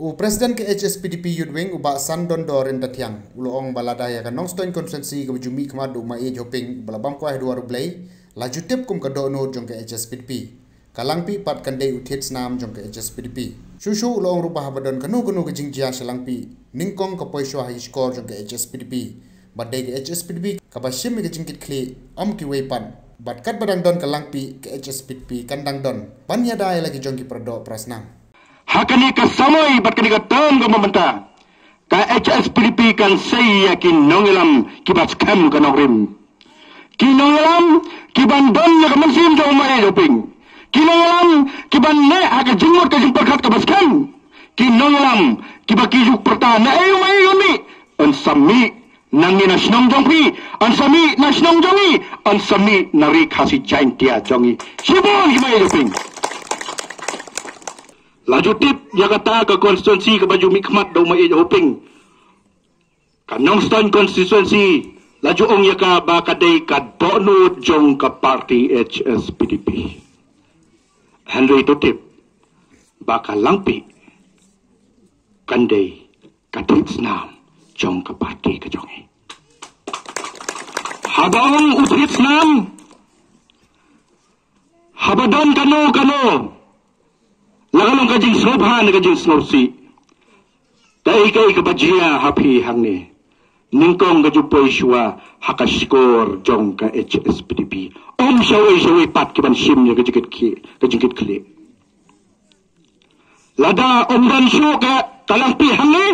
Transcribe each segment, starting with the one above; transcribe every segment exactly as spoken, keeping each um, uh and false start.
U President ka H S P D P Youth Wing, u Bah Sandondor Ryntathiang, u la ong ba lada ïa ka Nongstoiñ Constituency kaba ju mih khmat da u Maieit Hoping ba la bam kwai haduh ar U Blei, la ju tip kum ka dohnud jong ka H S P D P, ka Langpih pat kan dei u thied snam jong ka H S P D P. Shuh shuh u la ong ruh ba haba don kano kano ka jingjia sha Langpih, nyngkong ka poi shuwa ha ki shkor jong ka H S P D P. Bad dei ka H S P D P kaba shim ïa ka jingkitkhlieh, ym kiwei pat. Bad katba dang don ka Langpih, ka H S P D P kan dang don ban ïada ïa la ki jong ki paradoh parasnam. Ha kane ka samoi bad kane ka term kaba mynta, ka H S P D P kan sei ïa ki nongïalam kiba skhem ka nongrim. Ki nongïalam kiban don ïa ka mynsiem jong u Maieit Hoping. Ki nongïalam kiban neh ha ka jingmut ka jingpyrkhat kaba skhem. Ki nongïalam kiba ki ju pyrta na ei u Maieit Hoping, yn sa mih nangne na shnong jong phi, yn sa mih na shnong jong ngi, yn sa mih na Ri Khasi Jaintia jong ngi. Shibun ki Maieit Hoping. La ju tip ïa kata ka constituency kaba ju mih khmat da u Maieit Hoping, ka Nongstoiñ Constituency, la ju ong ïa ka ba ka dei ka dohnud jong ka party H S P D P. Hynrei to tip ba ka Langpih kan dei ka thied snam jong ka party ka jong ngi. Haba ong u thied snam, haba don kano kano, la ka long ka jingsngewbha ne ka jingsngewsih, kaei kaei kaba jia ha phi hangne, nyngkong ka ju poi shuwa ha ka shkor jong ka H S P D P. Ym shawei shawei pat kiban shim ïa ka jingkitkhlieh, ka jingkitkhlieh. Lada ym don shuh ka, ka Langpih hangne,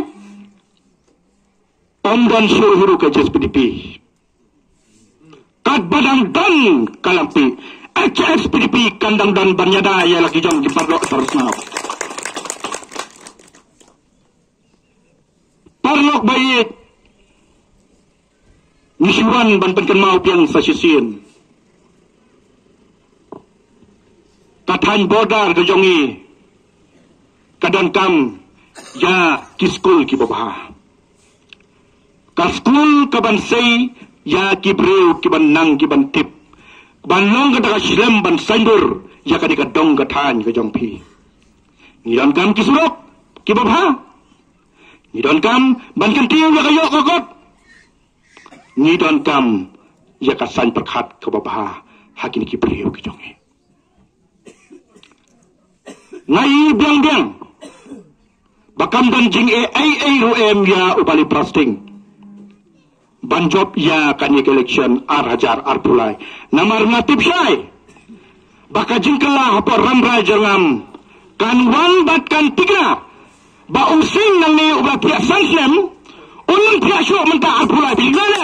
ym don shuh hi ruh ka H S P D P. Katba dang don ka Langpih, H S P D P kan dang don ban ïada ïa la ki jong ki paralok parasnam. Paralok ba ïeit, ngi shu wan ban pynkynmaw biang sa shisien. Ka thaiñ border ka jong ngi ka donkam ïa ki skul kiba bha. Ka skul kaban sei ïa ki briew kiban nang kiban tip, ban long kata ka shlem ban saiñdur ïa kane ka dong ka thaiñ ka jong phi. Ngi donkam ki surok kiba bha. Ngi donkam ban kyntiew ïa ka ïoh ka kot. Ngi donkam ïa ka saiñ pyrkhat kaba bha ha kine ki briew ki jong ngi. Nga i biang biang ba kam don jingeh ei ei ruh em ïa u Bah Lee Prasting ban jop ïa kane ka election ar hajar arphew lai. Namar nga tip shai ba ka jingkylla hapoh Rambrai Jyrngam kan wan bad kan thikna ba u Sing nangne uba thiah san snem, un thiah shuh mynta arphew lai. Phi tip ne?